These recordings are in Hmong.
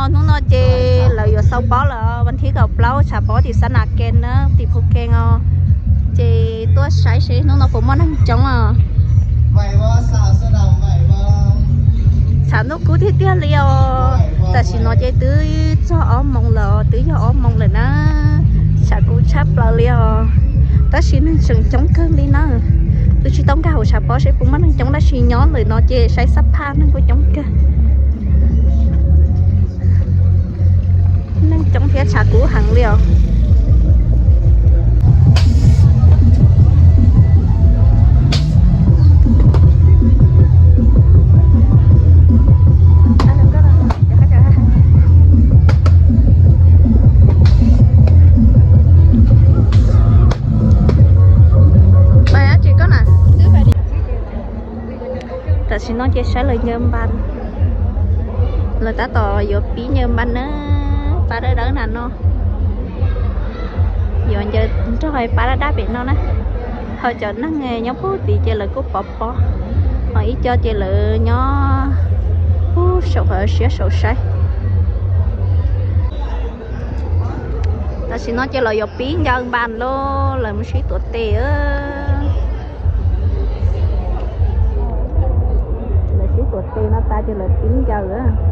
Hnub no ces lawv yuav xaus pob lawm, vas thib kaum plaub tshav pob tim Xab Nas Kees na, tim Phu Kees os. Ces tuaj saib seb hnub no puas muaj neeg coob os. Tshav ntuj kub tiag tiag li os. Tam sim no ces twb txog ob moos lawm, twb yog ob moos lawm na. Tshav kub tshaj plaws li os. Tab sis neeg tseem coob kawg li na. Twb tsis tau nkag hauv tshav pob seb puas muaj neeg coob, tab sis nyob ntawm no ces saib xab phaj neeg kuj coob kawg. Neeg coob thiab tshav kub heev li os. Tam sim no ces saib lawv ncaws npas, lawv tab tom yuav pib ncaws npas na, pab dawb dawb na no. Yuav ncaws nrog pab dab dab pem no na. Ho cov neeg nyob puag tid ces lawv kuj pov pob, ho ib co ces lawv nyob puag saum qhov siab saum saib. Tam sim no ces lawv yuav pib ncaws npas lauj, lawv mus sib tuav tes. Lawv sib tuav tes no tas ces lawv pib ncaws.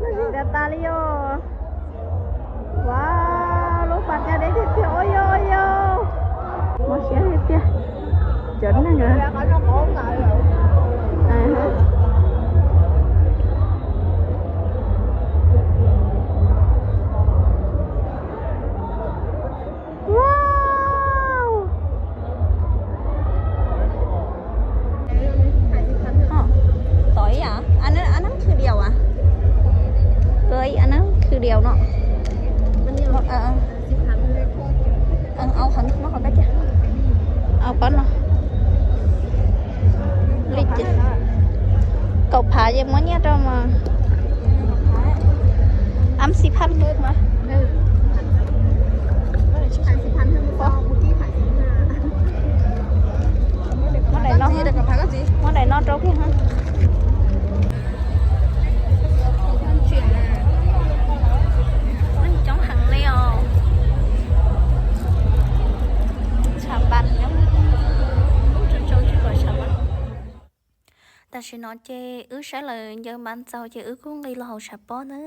Lub zim tas tas li os. Ua, lub pas cag deb tiag tiag, ua yog ua yog. Mob siab tiag tiag. Cov neeg. Tỏi à? Anh, anh ăn thử điều à? Tỏi, anh ăn thử điều nó. Ăn, ăn, ăn, nó không có chứ. Ăn bánh nó. Li kaum phav ces muab nyiaj rau mas. Am xi phaj. Muab daim no, muab daim no rau kiag. Neeg coob heev li os. Tshav npas nyob, tsau tsau tsis pom tshav npas. Tam sim no ces wb saib lawv ncaws npas txaus ces wb kuj nqis los hauv tshav pob na.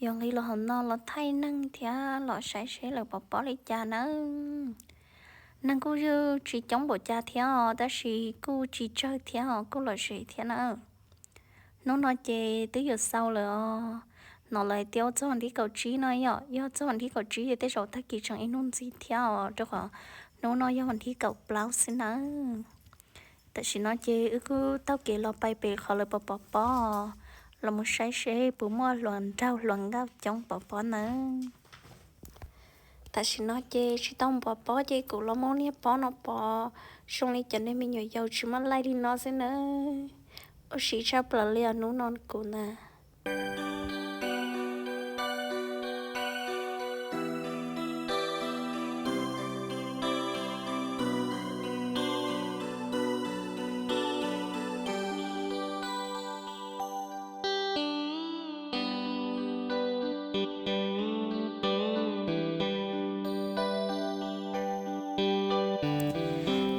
Yuav nqis los hauv no los thaij neeg thiab los saib seb lawv pov pob li cas nawb. Neeg kuj yeej tsis coob npaum cas thiab os, tab sis kuj tsis tsawg thiab os, kuj lom zem thiab na. Hnub no ces twb yuav xaus lawm os. Hnov lawv tias ua txog vas thib kaum tsib no yom, yog txog vas thib kaum tsib ces tej zaum tag kis tseem ib hnub ntxiv thiab os, rau qhov hnub no yog vas thib kaum plaub xwb nawb. Tam sim no ces wb kuj taug kev los pais pem qhov lawv pov pov pob, los mus saib seb puas muaj hluas nraug hluas nkauj coob pov pob nawb. Tam sim no ces tsis tau pov pob ces kuv los muab niag pob no pov zoo li cov niag me nyuam yaus tsis muaj laij li no xwb nawb. Ua siv tshaj plaws li os hnub no kuv na.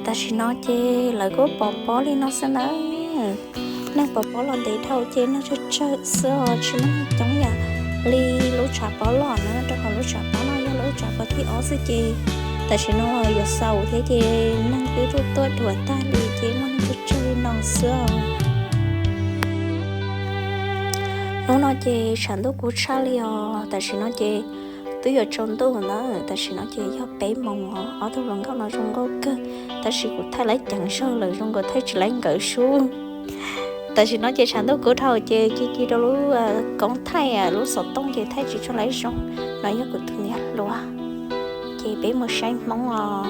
Tam sim no ces lawv kuj pov pob li no xwb nawb. Neeg pov pob los ntev dhau ces neeg tsawg tsawg xwb os, tsis muaj neeg coob yam li lub tshav pob loj na, rau qhov lub tshav pob no yog lub tshav pob thib ob xwb ces tam sim no yuav xaus thiab ces neeg twb tuaj tuaj dhuav tag li ces muaj neeg tsawg tsawg li no xwb os. Hnub no ces tshav ntuj kub tshaj li os, tam sim no ces twb yuav tsaus ntuj na, tam sim no ces yog peb moos os, ob tug hluas nkauj no zoo nkauj kawg, tab sis kuv thaij lawv ceev zog lawm zoo nkaus thaij tsis laib nkawd sub. Tam sim no ces tshav ntuj kub dhau ces ci ci rau lub koob thaij lub xov tooj ces thaij tsis tshua laib zoo. No yog kuv tus niam hluas. Ces peb mus saib Hmoob os.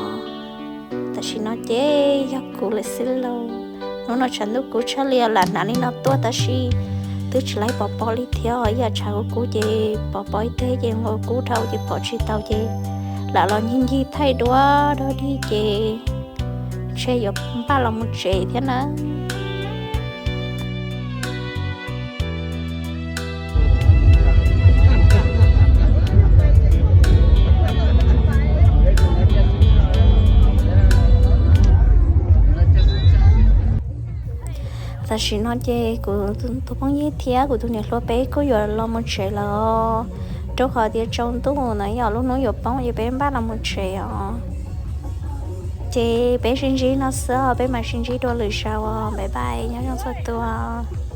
Tam sim no ces yog kuv lawm xwb lauj. Hnub no tshav ntuj kub tshaj li, lam hnav li no tuaj tab sis twb tsis laib pov pob li thiab, ib yam tshav kub kub ces pov pob ib teg ces nkaus kub dhau ces pov tsis tau ces lam los ncig ncig thaij duab dog dig ces ntshe yuav npaj los mus tsev thiab na. Tam sim no ces kuv tus phooj ywg thiab kuv tus niam hluas peb kuj yuav los mus tsev lawm, rau qhov tias tsaus ntuj no yog lub hnub yuav poob ces peb npaj los mus tsev os. Ces peb sib ntsib no xwb os, peb mam sib ntsib dua lwm zaus os, bye bye, nyob zoo txhua tus.